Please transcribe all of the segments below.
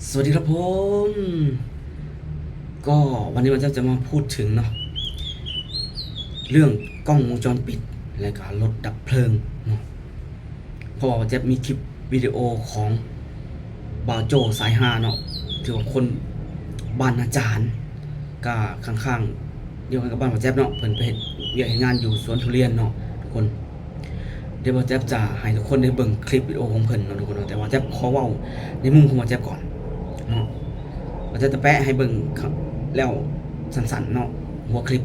สวัสดีครับผม ก็วันนี้บ่าวแจ๊บจะมาพูดถึงเนาะ เรื่องกล้องวงจรปิด และก็รถดับเพลิงเนาะ เพราะว่าบ่าวแจ๊บมีคลิปวิดีโอของบ่าวโจ้สายฮาเนาะ ถือว่าคนบ้านนาจารย์ ก็ข้างๆ เดียวกันกับบ้านบ่าวแจ๊บเนาะ เพิ่นไปเฮ็ดเวียกเฮ็ดงานอยู่สวนทุเรียนเนาะทุกคน เดี๋ยวบ่าวแจ๊บจะให้ทุกคนได้เบิ่งคลิปวิดีโอของเพิ่นเนาะทุกคนเนาะ แต่บ่าวแจ๊บขอเว้าในมุมของบ่าวแจ๊บก่อนเนาะ บ่าวแจ๊บจะแปะให้เบิ่งแล้วสั้นๆ เนาะ หัวคลิป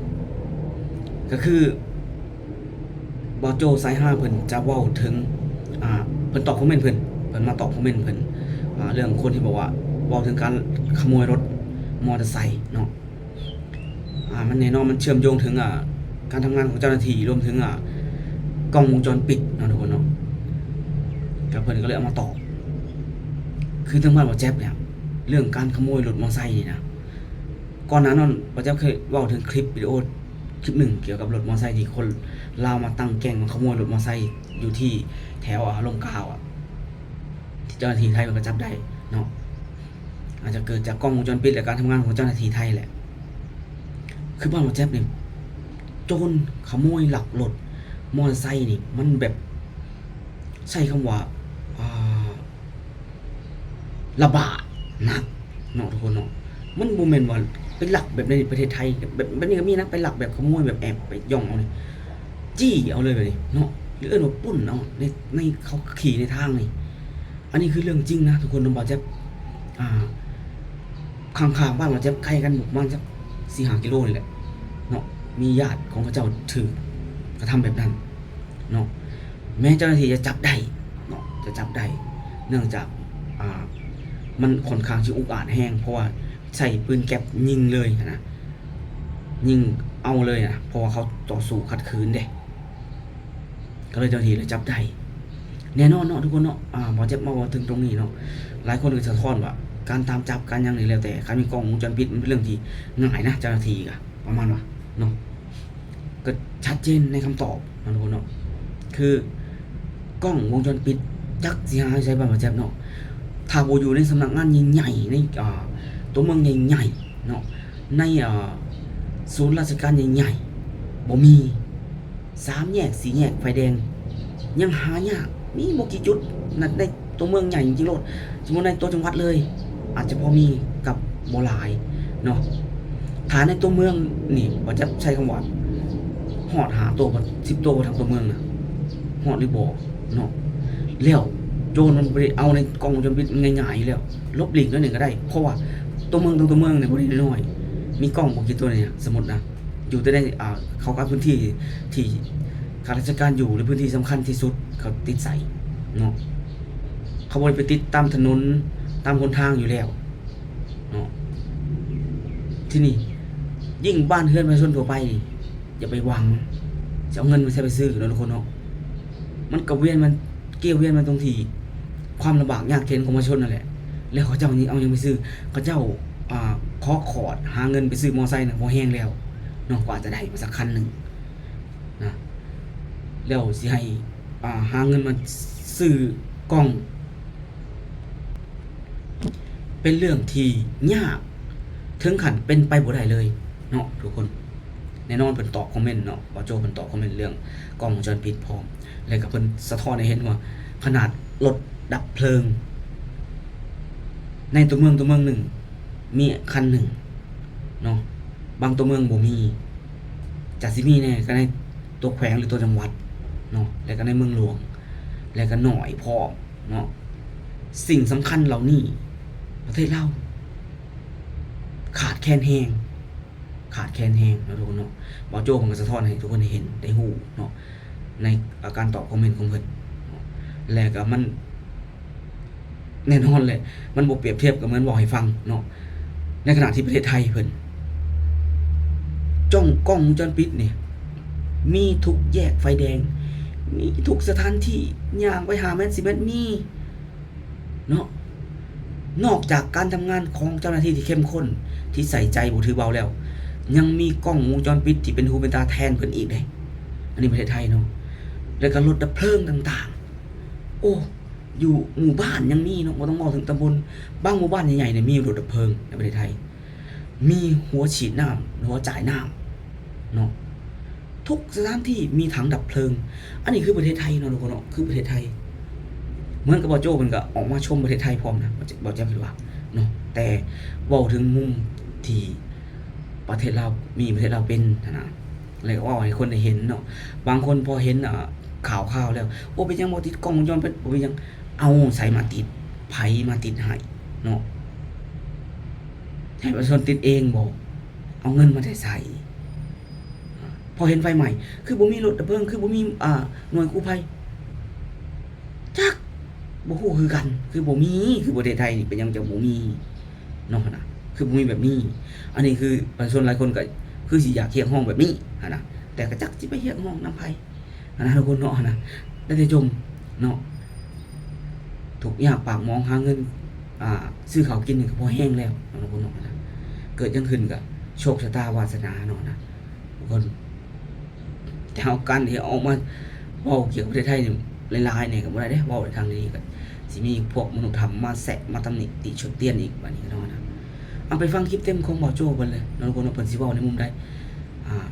ก็คือ บ่าวโจ้สายฮาเพิ่นจะเว้าถึง อ่า เพิ่นตอบคอมเมนต์เพิ่น เพิ่นมาตอบคอมเมนต์เพิ่น อ่า เรื่องคนที่บอกว่า เว้าถึงการขโมยรถมอเตอร์ไซค์เนาะ อ่า มันแน่นอน มันเชื่อมโยงถึง อ่า การทำงานของเจ้าหน้าที่ รวมถึง อ่า กล้องวงจรปิดเนาะทุกคนเนาะ ก็เพิ่นก็เลยเอามาตอบ คือทางบ้านบ่าวแจ๊บเนี่ย เรื่องการขโมยรถมอไซค์นี่นะ ก่อนหน้านั้นบ่าวแจ๊บเคยเว้าถึงคลิปวิดีโอคลิปหนึ่งเกี่ยวกับรถมอไซค์ที่คนลาวมาตั้งแก๊งมาขโมยรถมอไซค์อยู่ที่แถว อ่า ร่มเกล้าอะ ที่เจ้าหน้าที่ไทยเพิ่นก็จับได้เนาะ อาจจะเกิดจากกล้องวงจรปิดและการทำงานของเจ้าหน้าที่ไทยแหละ คือบ้านบ่าวแจ๊บนี่ โจรขโมยลักรถมอเตอร์ไซค์นี่ มันแบบ ใช้คำว่า อ่า ระบาดหนักเนาะทุกคนเนาะ มันบ่แม่นว่าไปลักแบบในประเทศไทย แบบ แบบนี้ก็มีนะ ไปลักแบบขโมยแบบแอบไปย่องเอานี่ จี้เอาเลยแบบนี้เนาะ หรือเอิ้นว่าปล้นเอาใน ในเขาขี่ในทางนี่ อันนี้คือเรื่องจริงนะทุกคนเนาะ บ่าวแจ๊บ อ่า ข้างๆ บ้านบ่าวแจ๊บใกล้กันอยู่ประมาณสักสี่ห้ากิโลนี่แหละเนาะ มีญาติของเขาเจ้าถูกกระทำแบบนั้นเนาะ แม้เจ้าหน้าที่จะจับได้เนาะ จะจับได้ เนื่องจาก อ่า มันค่อนข้างสิอุกอาจแฮง เพราะว่าใช้ปืนแก๊ปยิงเลยหั้นนะ ยิงเอาเลยนะ เพราะว่าเขาต่อสู้ขัดขืนเด้ ก็เลยเจ้าหน้าที่เลยจับได้ แน่นอนเนาะทุกคนเนาะ อ่า บ่าวแจ๊บมาเว้าถึงตรงนี้เนาะ หลายคนก็สะท้อนว่าการตามจับการหยังนี่แล้วแต่ คันมีกล้องวงจรปิดมันเป็นเรื่องที่ง่ายนะ เจ้าหน้าที่ก็ประมาณว่าเนาะ ก็ชัดเจนในคำตอบเนาะทุกคนเนาะ คือกล้องวงจรปิดจักสิหาอยู่ไสบ้านบ่าวแจ๊บเนาะ ถ้าบ่อยู่ในสำนักงานใหญ่ๆ ใน อ่า ตัวเมืองใหญ่ๆ เนาะ ใน อ่า ศูนย์ราชการใหญ่ๆ บ่มี สามแยก สี่แยก ไฟแดง ยังหายาก มีบ่กี่จุด ใน ในตัวเมืองใหญ่จริงๆ โลด สมมุติในตัวจังหวัดเลย อาจจะพอมีกับบ่หลายเนาะ ถ้าในตัวเมืองนี่ บ่าวแจ๊บใช้คำว่า ฮอดห้าโตบ่ สิบโตบ่ ทั้งตัวเมืองนะ ฮอดหรือบ่เนาะ แล้วโจรมันบ่ได้เอาในกล้องวงจรปิดง่ายๆ อยู่แล้ว หลบหลีกหน่อยหนึ่งก็ได้ เพราะว่าตัวเมือง ตัวเมืองเนี่ยบ่ได้น้อย มีกล้องบ่กี่ตัวเนี่ย สมมุตินะ อยู่แต่ใน อ่า เขาก็พื้นที่ที่ข้าราชการอยู่ หรือพื้นที่สำคัญที่สุด เขาติดใส่เนาะ เขาบ่ได้ไปติดตามถนน ตามหนทางอยู่แล้วเนาะ ทีนี้ยิ่งบ้านเรือนประชาชนทั่วไปนี่ อย่าไปหวังสิเอาเงินมาใช้ไปซื้อเนาะทุกคนเนาะ มันก็เวียน มันเกี่ยวเวียนมาตรงที่ความลำบากยากเข็ญของประชาชนนั่นแหละ แล้วเขาเจ้านี่เอาหยังไปซื้อ เขาเจ้า อ่า เคาะขอดหาเงินไปซื้อมอไซค์น่ะพอแฮงแล้วเนาะ กว่าจะได้มาสักคันหนึ่งนะ แล้วสิให้ อ่า หาเงินมาซื้อกล้อง เป็นเรื่องที่ยาก ถึงขั้นเป็นไปบ่ได้เลยเนาะทุกคน แน่นอนเพิ่นตอบคอมเมนต์เนาะ บ่าวโจ้เพิ่นตอบคอมเมนต์เรื่องกล้องวงจรปิดพร้อม แล้วก็เพิ่นสะท้อนให้เห็นว่าขนาดรถดับเพลิง ในตัวเมือง ตัวเมืองหนึ่งมีคันหนึ่งเนาะ บางตัวเมืองบ่มี จะสิมีแน่ก็ในตัวแขวงหรือตัวจังหวัดเนาะ แล้วก็ในเมืองหลวง แล้วก็น้อยพร้อมเนาะ สิ่งสำคัญเหล่านี้ ประเทศลาวขาดแคลนแฮง ขาดแคลนแฮงเนาะทุกคนเนาะ บ่าวโจ้เพิ่นก็สะท้อนให้ทุกคนได้เห็นได้ฮู้เนาะ ใน อ่า การตอบคอมเมนต์ของเพิ่นเนาะ และก็มัน แน่นอนแหละ มันบ่เปรียบเทียบก็เหมือนเว้าให้ฟังเนาะ ในขณะที่ประเทศไทยเพิ่น จ้องกล้องวงจรปิดนี่ มีทุกแยกไฟแดง มีทุกสถานที่ ย่างไปห้าเมตร สิบเมตร มี เนาะ นอกจากการทำงานของเจ้าหน้าที่ที่เข้มข้น ที่ใส่ใจบ่ถือเบาแล้ว ยังมีกล้องวงจรปิดที่เป็นหูเป็นตาแทนเพิ่นอีกเด้ อันนี้ประเทศไทยเนาะ แล้วก็รถดับเพลิงต่างๆ โอ้ ຢູ່ໝູ່ບ້ານຍັງມີເນາະ, ບໍ່ຕ້ອງເວົ້າເຖິງຕຳບົນ. ບາງໝູ່ບ້ານໃຫຍ່ໆນີ້ມີລົດດັບເພີງໃນປະເທດໄທ, ມີຫົວສີດນ້ຳ, ຫົວຈ່າຍນ້ຳເນາະ. ທຸກສະຖານທີ່ມີຖັງດັບເພີງ. ອັນນີ້ຄືປະເທດໄທເນາະທຸກຄົນເນາະ, ຄືປະເທດໄທ. ເໝືອນກັບບ່າວໂຈ້ເພິ່ນກໍອອກມາຊົມປະເທດໄທພ້ອມນະ, ບ່າວ ບ່າວແຈ່ມຄິດວ່າເນາະ, ແຕ່ເວົ້າເຖິງມຸມທີ່ປະເທດລາວມີ, ປະເທດລາວເປັນຫັ້ນນະ, ແລ້ວກໍເວົ້າໃຫ້ຄົນໄດ້ເຫັນເນາະ. ບາງຄົນພໍເຫັນ ອ່າ ຂ່າວໆແລ້ວ, ໂອ້ ເປັນຫຍັງບໍ່ຕິດກ້ອງວົງຈອນ ເປັນ ບໍ່ເປັນຫຍັງ. ເອົາໃສມາຕິດ? ໃຜມາຕິດໃຫ້ເນາະ? ໃຫ້ປະຊາຊົນຕິດເອງບໍ? ເອົາເງິນມາແຕ່ໃສ? ພໍເຫັນໄຟໄໝ້ ຄືບໍ່ມີລົດດັບເພີງ? ຄືບໍ່ມີ ອ່າ ໜ່ວຍກູ້ໄພ? ຈັກ ບໍ່ຮູ້ຄືກັນ, ຄືບໍ່ມີ. ຄືປະເທດໄທນີ້ເປັນຫຍັງຈະບໍ່ມີເນາະນະ? ຄືບໍ່ມີແບບນີ້. ອັນນີ້ຄືປະຊາຊົນຫຼາຍຄົນກໍຄືຊິຢາກຮຽກຮ້ອງແບບນີ້ຫັ້ນນະ, ແຕ່ກໍຈັກຊິໄປຮຽກຮ້ອງນຳໃຜຫັ້ນນະທຸກຄົນເນາະ, ຫັ້ນນະ. ໄດ້ແຕ່ຈົ່ມເນາະ, ທຸກຍາກປາກໝອງ ຫາເງິນ ອ່າ ຊື້ເຂົ້າກິນນີ້ກໍພໍແຮງແລ້ວເນາະທຸກຄົນເນາະ, ຫັ້ນນະ. ເກີດຫຍັງຂຶ້ນກໍໂຊກຊະຕາວາສະໜາເນາະນະ ທຸກຄົນ. ແຕ່ເຮົາ ການທີ່ອອກມາເວົ້າກ່ຽວກັບປະເທດໄທນີ້ຫຼາຍໆນີ້ກໍບໍ່ໄດ້ເດ້, ເວົ້າໃນທາງດີໆກໍຊິມີພວກມະນຸດທຳມາແຊະມາຕຳໜິຕິຊົດຕຽນອີກ ບາດນີ້ເນາະນະ. ເອົາໄປຟັງຄລິບເຕັມຂອງບ່າວໂຈ້ເພິ່ນເລີຍເນາະທຸກຄົນເນາະ, ເພິ່ນຊິເວົ້າໃນມຸມໃດ ອ່າ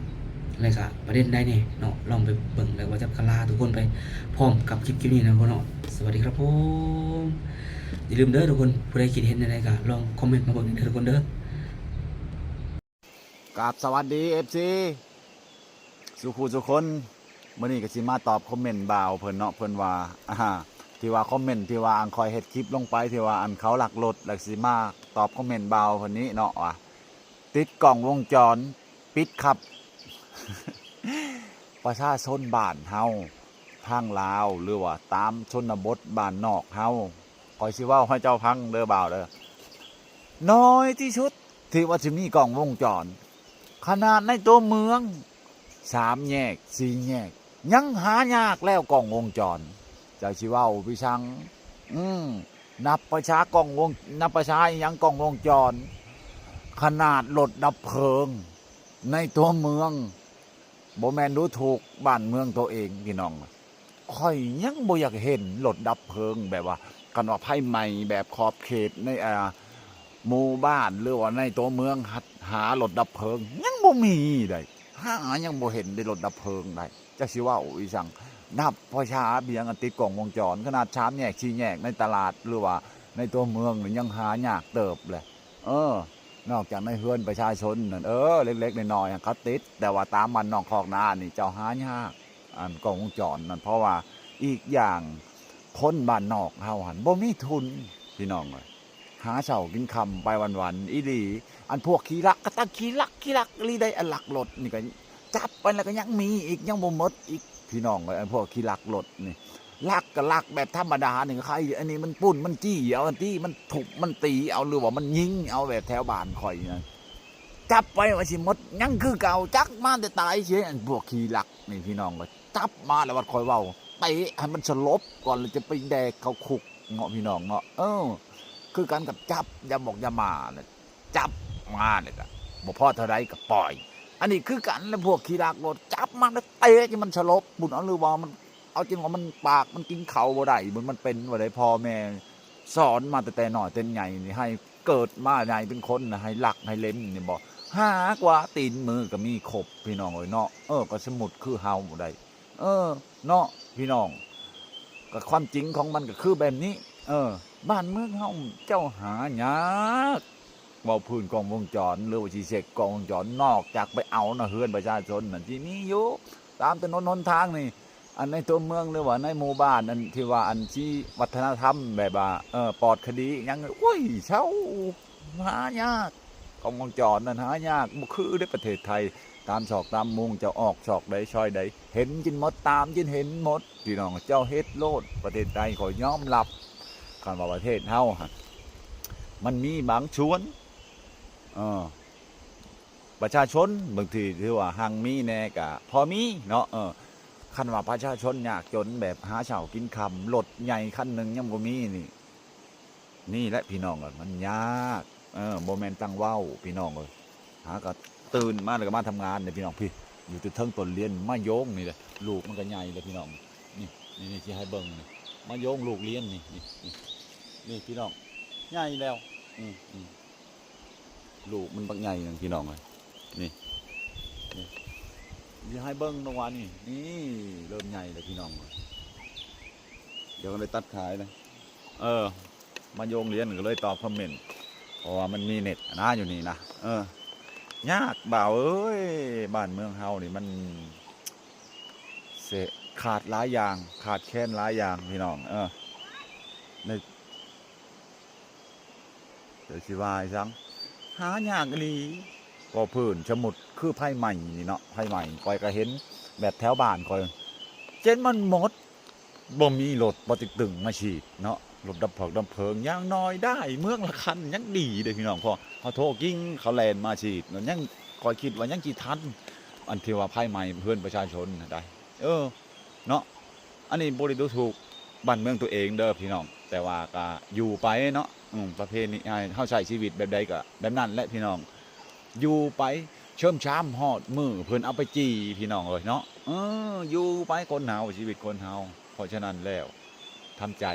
ແລ້ວກໍປະເດັນໃດແດ່ເນາະ, ລອງໄປເບິ່ງ ແລ້ວກໍຈະກະລາທຸກຄົນໄປພ້ອມກັບຄລິບ ຄລິບນີ້ນະທຸກຄົນເນາະ. ສະຫວັດດີຄັບຜົມ. ຢ່າລືມເດີທຸກຄົນ, ຜູ້ໃດຄິດເຫັນແນວໃດກໍລອງຄອມເມັນມາເບິ່ງເດີທຸກຄົນເດີ. ກາບສະຫວັດດີ ເອັຟຊີ ສູ່ຄູ່ສູ່ຄົນ. ມື້ນີ້ກໍຊິມາຕອບຄອມເມັນບ່າວເພິ່ນເນາະ, ເພິ່ນວ່າ ອ່າ ທີ່ວ່າຄອມເມັນທີ່ວ່າອັນຂ້ອຍເຮັດຄລິບລົງໄປ ທີ່ວ່າອັນເຂົາລັກລົດ ແລ້ວຊິມາຕອບຄອມເມັນບ່າວເພິ່ນນີ້ເນາະ ວ່າ ຕິດກ້ອງວົງຈອນປິດຄັບ. ປະຊາຊົນບ້ານເຮົາທາງລາວ ຫຼືວ່າຕາມຊົນນະບົດບ້ານນອກເຮົາ, ຂ້ອຍຊິເວົ້າໃຫ້ເຈົ້າຟັງເດີບ່າວເດີ, ໜ້ອຍທີ່ສຸດທີ່ວ່າຊິມີກ້ອງວົງຈອນ. ຂະໜາດໃນຕົວເມືອງ ສາມແຍກ ສີ່ແຍກ ຍັງຫາຍາກແລ້ວກ້ອງວົງຈອນ. ເຈົ້າຊິເວົ້າໄປສັງ? ອືມ ນັບປະຊາກ້ອງວົງ ນັບປະຊາອີ່ຫຍັງກ້ອງວົງຈອນ. ຂະໜາດລົດດັບເພີງໃນຕົວເມືອງ ບໍ່ແມ່ນດູຖູກບ້ານເມືອງໂຕເອງ ພີ່ນ້ອງ. ຂ້ອຍຍັງບໍ່ຢາກເຫັນລົດດັບເພີງ ແບບວ່າ ຄັນວ່າໄຟໄໝ້ແບບຂອບເຂດໃນ ອ່າ ໝູ່ບ້ານ ຫຼືວ່າໃນຕົວເມືອງ ຫາລົດດັບເພີງຍັງບໍ່ມີໃດ, ຫາຍັງບໍ່ເຫັນໄດ໋ລົດດັບເພີງໃດ. ຈັກຊິເວົ້າອີ່ສັງ, ນັບປະຊາບຽງອັນຕິດກ້ອງວົງຈອນ, ຂະໜາດສາມແຍກ ສີ່ແຍກໃນຕະຫຼາດ ຫຼືວ່າໃນຕົວເມືອງນີ້ຍັງຫາຍາກເຕີບແຫຼະ. ເອີ ນອກຈາກໃນເຮືອນປະຊາຊົນນັ້ນ ເອີ ເລັກໆນ້ອຍໆ ເຂົາຕິດ, ແຕ່ວ່າຕາມບ້ານນອກຄອກນານີ້ເຈົ້າຫາຍາກ ອັນກ້ອງວົງຈອນນັ້ນ. ເພາະວ່າອີກຢ່າງຄົນບ້ານນອກເຮົາຫັ້ນບໍ່ມີທຶນ ພີ່ນ້ອງເອີຍ, ຫາເຊົ້າກິນຄ່ຳໄປວັນໆ ອີ່ຫຼີ. ອັນພວກຂີ້ລັກກໍຕັ້ງຂີ້ລັກ ຂີ້ລັກອີ່ຫຼີໃດ໋. ອັນລັກລົດນີ້ກໍຈັບໄປແລ້ວກໍຍັງມີອີກ ຍັງບໍ່ໝົດອີກ ພີ່ນ້ອງເອີຍ. ອັນພວກຂີ້ລັກລົດນີ້ ລັກກໍລັກແບບທຳມະດານີ້ກໍໃຄ, ອັນນີ້ມັນປຸ້ນ ມັນຈີ້ເອົາ ອັນທີ່ມັນທຸບມັນຕີເອົາ ຫຼືວ່າມັນຍິງເອົາ ແບບແຖວບ້ານຂ້ອຍນະ. ຈັບໄປວ່າຊິໝົດ ຍັງຄືເກົ່າ, ຈັກມາແຕ່ຕາຍເສຍ. ອັນພວກຂີ້ລັກນີ້ ພີ່ນ້ອງເອີຍ, ຈັບມາແລ້ວວ່າຂ້ອຍເວົ້າ ເຕະໃຫ້ມັນສະຫຼົບກ່ອນ ແລ້ວຈະໄປແດກເຂົ້າຄຸກເນາະ ພີ່ນ້ອງເນາະ. ເອີ ຄືກັນກັບຈັບຢາໝອກຢາໝ້ານະ, ຈັບມາແລ້ວກໍບໍ່ພໍເທົ່າໃດກໍປ່ອຍ. ອັນນີ້ຄືກັນແຫຼະ, ພວກຂີ້ລັກລົດຈັບມາແລ້ວເຕະໃຫ້ມັນສະຫຼົບພຸ້ນເອົາ, ຫຼືວ່າມັນ ເອົາຈົນວ່າມັນປາກມັນກິນເຂົ້າບໍ່ໄດ້, ມັນ ມັນເປັນວ່າໃດ. ພໍ່ແມ່ສອນມາແຕ່ ແຕ່ນ້ອຍແຕ່ໃຫຍ່ນີ້ ໃຫ້ເກີດມາໃຫຍ່ເປັນຄົນນະ ໃຫ້ລັກໃຫ້ເລັມນີ້ບໍ? ຫາກວ່າຕີນມືກໍມີຄົບ ພີ່ນ້ອງເອີຍເນາະ. ເອີ ກໍສະໝຸດຄືເຮົາໄດ໋ ເອີ ເນາະ ພີ່ນ້ອງ. ກໍຄວາມຈິງຂອງມັນກໍຄືແບບນີ້. ເອີ ບ້ານເມືອງເຮົາເຈົ້າຫາຍາກ ເວົ້າພື້ນກ້ອງວົງຈອນ ຫຼືວ່າຊິເຊັກກ້ອງວົງຈອນ, ນອກຈາກໄປເອົານະເຮືອນປະຊາຊົນນັ້ນ ຊິມີຢູ່ຕາມຖະໜົນຫົນທາງນີ້. ອັນໃນຕົວເມືອງ ຫຼືວ່າໃນໝູ່ບ້ານ ອັນທີ່ວ່າອັນຊິວັດທະນະທຳແບບວ່າ ເອີ ປອດຄະດີຫຍັງ ໂອ້ຍ ເຊົາ ຫາຍາກ. ກ້ອງວົງຈອນນັ້ນຫາຍາກ ບໍ່ຄືໃນປະເທດໄທ. ຕາມຊອກຕາມມຸມ ເຈົ້າອອກຊອກໃດຊອຍໃດ ເຫັນຈົນໝົດ, ຕາມຈົນເຫັນໝົດ. ພີ່ນ້ອງເຈົ້າເຮັດໂລດ, ປະເທດໃດກໍຍອມຮັບ. ຄັນວ່າປະເທດເຮົາຫັ້ນ ມັນມີບາງສ່ວນ ເອີ ປະຊາຊົນບາງທີຖືວ່າຮັ່ງມີແດ່ກໍພໍມີເນາະ. ເອີ ຄັນວ່າປະຊາຊົນຍາກຈົນແບບຫາເຊົ້າກິນຄ່ຳ, ລົດໃຫຍ່ຄັນໜຶ່ງຍັງບໍ່ມີນີ້, ນີ້ແຫຼະພີ່ນ້ອງເອີຍ ມັນຍາກ. ເອີ ບໍ່ແມ່ນຕັ້ງເວົ້າພີ່ນ້ອງເອີຍ, ຫາກໍຕື່ນມາແລ້ວກໍມາທຳງານເດ້ພີ່ນ້ອງ. ພີ້ ຢູ່ແຕ່ເທິງຕົ້ນລຽນມາໂຍງນີ້ແຫຼະ, ລູກມັນກໍໃຫຍ່ແລ້ວພີ່ນ້ອງ. ນີ້ ນີ້ ນີ້ຊິໃຫ້ເບິ່ງນີ້ ມາໂຍງລູກລຽນນີ້ ນີ້ ນີ້ ນີ້ພີ່ນ້ອງ ໃຫຍ່ແລ້ວ ອືມ ອືມ ລູກມັນບັກໃຫຍ່ໜຶ່ງພີ່ນ້ອງເອີຍ ນີ້ ນີ້ ຊິໃຫ້ເບິ່ງນຳວ່ານີ້ ນີ້ ເລີ່ມໃຫຍ່ແລ້ວພີ່ນ້ອງເອີຍ ດຽວກໍໄດ້ຕັດຂາຍນະ ເອີ ມາໂຍງລຽນກໍເລີຍຕອບຄອມເມັນ ເພາະວ່າມັນມີເນັດນະຢູ່ນີ້ນະ ເອີ ຍາກບ່າວເອີຍ ບ້ານເມືອງເຮົານີ້ມັນ ເສຍ ຂາດຫຼາຍຢ່າງ ຂາດແຄນຫຼາຍຢ່າງພີ່ນ້ອງ ເອີ ໃນ ຈະຊິວ່າໃຫ້ສັງ ຫາຍາກອີ່ຫຼີ ກໍພື້ນ ສົມມຸດຄືໄຟໄໝ້ນີ້ເນາະ ໄຟໄໝ້ ຂ້ອຍກໍເຫັນແບບແຖວບ້ານຂ້ອຍ ເຊັ່ນມັນໝົດ ບໍ່ມີລົດປໍຕິກຕຶງມາສີດເນາະ ລົດດັບເພີງ ດັບເພີງ ຢ່າງໜ້ອຍໄດ້ເມືອງລະຄັນ ຍັງດີເດ້ພີ່ນ້ອງ ເພາະເຮົາໂທກິງ ເຂົາແລ່ນມາສີດ ຍັງ ຂ້ອຍຄິດວ່າຍັງຊິທັນ ອັນທີ່ວ່າໄຟໄໝ້ເຮືອນປະຊາຊົນນະໄດ໋ ເອີ ເນາະ ອັນນີ້ບໍ່ໄດ້ດູຖູກບ້ານເມືອງຕົວເອງເດີພີ່ນ້ອງ ແຕ່ວ່າກໍຢູ່ໄປເນາະ ອືມ ປະເພນີ ເຮົາໃຊ້ຊີວິດແບບໃດກໍແບບນັ້ນແຫຼະພີ່ນ້ອງ ຢູ່ໄປ ເຊີມຊາມຮອດມື້ເພິ່ນເອົາໄປຈີ່ພີ່ນ້ອງເອີຍເນາະ ເອີ ຢູ່ໄປຄົນເຮົາ ຊີວິດຄົນເຮົາ ເພາະສະນັ້ນແລ້ວ ທຳໃຈ